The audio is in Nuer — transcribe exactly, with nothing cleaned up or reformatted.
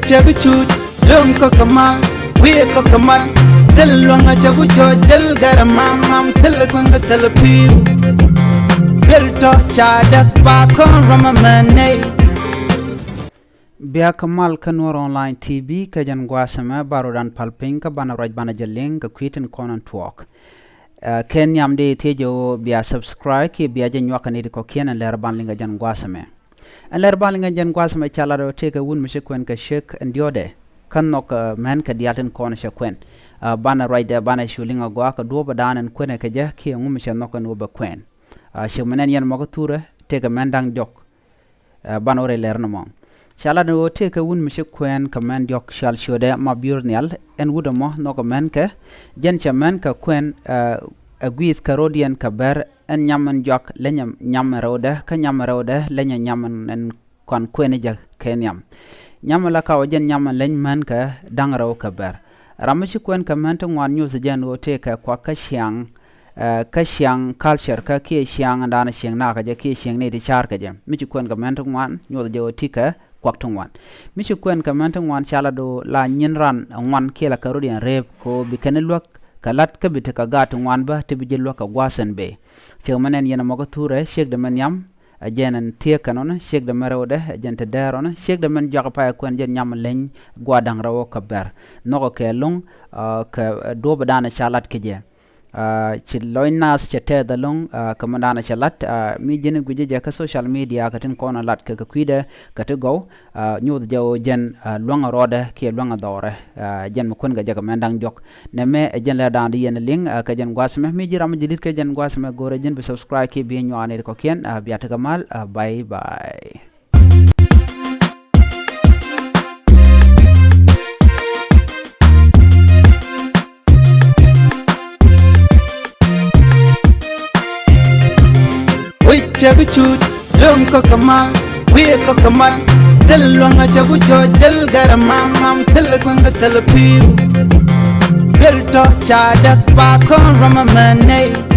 Cɛ kä cut lom kä kä mal, wiɛ kä kä mal. Thil luɔ̱ŋä cɛ ku cɔc, thil gɛrɛ mam mam, thil kueŋ kä thil pi̱u. Thil tɔ ca däk pa kɔn rɔmɛ mɛ nɛy. Bia kä mal kä Nuɔr Online T V kä jɛn gua̱a̱th ɛmɛ, ba rɔɔdan pal piny kä banɛ ruac banɛ jɛ liŋ kɛ kui̱ tin kɔn ɛn tuɔɔk. Ɛ, kɛ nhiam di thiec jɛ ɣöö bia subscribe kiɛ bia jɛ nyuak kɛ ni ti kɔ̱kiɛn ɛn lɛr ban liŋ kɛ jɛn gua̱a̱th ɛmɛ. Ɛn lɛr ban liŋ kɛ jɛn gua̱a̱th ɛmɛ ca lat ɣöö tëëkɛ wut mi ci kuɛn kɛ ciek ɛn diɔ̱ɔ̱dɛ. Kä nhɔk, ɛ, mɛn kɛ diaal tin kɔn cɛ kuɛn. Ɛ, banɛ ruacdɛ banɛ cu liŋ agɔaa kɛ duɔ̱ɔ̱p ɛ da̱a̱n ɛn kuɛnɛ kɛ jɛ kiɛ ŋu mi cɛ nhɔk ɛn ɣöö bɛ kuɛn. Ɛ, ciek mi nɛn yɛn mɔ kä thurɛ tëëkɛ mɛn da̱ŋ diɔ̱k. Ɛ, ban wä rɛy lɛr ni mɔ. Ca lat ni ɣöö tëëkɛ wut mi ci kuɛn kɛ mɛn diɔ̱k cɔal ciötdɛ Mabiöör Nhial, ɛn wut ɛmɔ nhɔkɛ mɛn kɛ, jɛn cɛ mɛn kɛ kuɛn, ɛ, ɛ gui̱i̱th kɛ ro̱diɛn kɛ bɛr, ɛn nyam ɛn jɔak lenyɛ nyam ɛn rɛwdɛ, kä nyam ɛn rɛwdɛ lenyɛ nyam ɛn, ɛn kɔn kuɛn jɛ kɛ nhiam. Nyam ɛn la ka wä jɛn nyam ɛn leny mɛn kɛ da̱ŋ rɛw kɛ bɛr. Ram mi ci kuɛn kɛ mɛn ti ŋuan nyoth jɛn ɣöö tëëkɛ kuak kä ciaŋ, ɛ, kä ciaŋ culture kä kiɛ ciaŋ ɛn da̱a̱n cieŋ nakä jɛ kiɛ cieŋ ni ti ca̱r kɛ jɛ. Mi ci kuɛn kɛ mɛn ti ŋuan nyoth jɛ ɣöö ti kɛ kuak ti ŋuan. Mi ci kuɛn kɛ mɛn ti ŋuan ca lat ɣöö la nyin ran ŋuan kiɛ la kɛ ro̱diɛn rëëp kɛ ɣöö bi kɛn luäk kɛ lat kä bi tekɛ gaat ti ŋuan bä ti bi ji̱ luäk kɛ gua̱a̱th ɛn bëë. Ciek mɛn ɛn yɛn ɛmɔ kä thurɛ ciekdɛ mɛn nhiam, ɛ jɛn ɛn thieek kɛn ɔnɔ, ciekdɛ mɛn rɛwdɛ ɛ jɛn te dɛɛr ɔnɔ, ciekdɛ mɛn jɔak pay kuɛn jɛn nyam leny gua̱a̱r da̱ŋ rɛw kɛ bɛr. Nhɔkɛ kɛ lo̱ŋ, ɛ, kɛ, ɛ, duɔ̱ɔ̱p ɛ da̱a̱n ca lat kɛ jɛ. Ɛ, ci lɔc naath cɛ tɛth ɛlɔ̱ŋ, ɛ, kɛ mɛn da̱a̱n cɛ lat, ɛ, mi ji̱n gui̱cä jɛ kä social media kɛ tin kɔn ɛ lat kɛ kɛ kui̱dɛ kɛ ti gɔw, ɛ, nyoth jɛ ɣöö jɛn, ɛ, luäŋ ɛ rɔɔdɛ kiɛ luäŋ ɛ dhɔrɛ, ɛ, jɛn mi kuɛn kɛ jɛ kɛ mɛn da̱ŋ diɔ̱k. Nɛmɛ ɛ jɛn lɛr da̱a̱n di yɛn liŋ, ɛ, kɛ jɛn gua̱a̱th ɛmɛ. Mi ji̱ ram mi ji̱ di̱t kɛ jɛn gua̱a̱th ɛmɛ go̱rɛ ji̱n bi subscribe kiɛ bi nyuak ni ti kɔ̱kiɛn, ɛ, bia tekɛ mal, ɛ, bye bye. Wi̱c cɛ kä cut lom kä kä mal, wi̱i̱ kä kä mal. Thil luɔ̱ŋä cɛ ku cɔc, thil gɛrɛ mam mam, thil kueŋ kä thil pi̱u. Thil tɔ ca däk pa kɔn rɔmɛ mɛ nɛy.